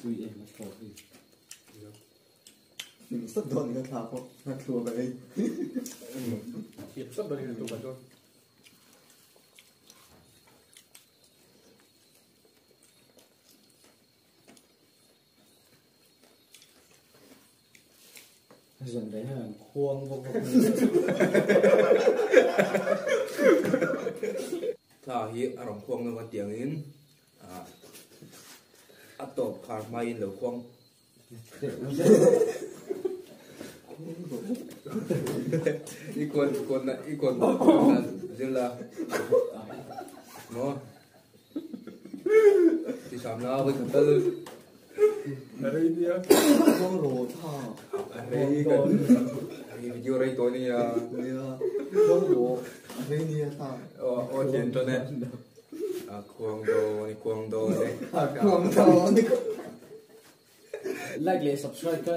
Tui em a thlawk hi. Hlim sat dawn ni ka thla pawh ka thluak a ei. Hlim sat dawn ni ka dawn. Zan rei hian an khuang vak vak mai. Thla hi a rawn khuang nawk a tiangin a tawp khar hmain lo khuang I kuan kuan na i kuan dan zir la maw ti sam la voi khat tal Rei nia khuang ro tha rei kan rei video rei tawi nia nia khuang ro rei nia tha aw aw thian tawn e a khuang dawn i khuang dawn e a khuang dawn Like leh subscribe ka.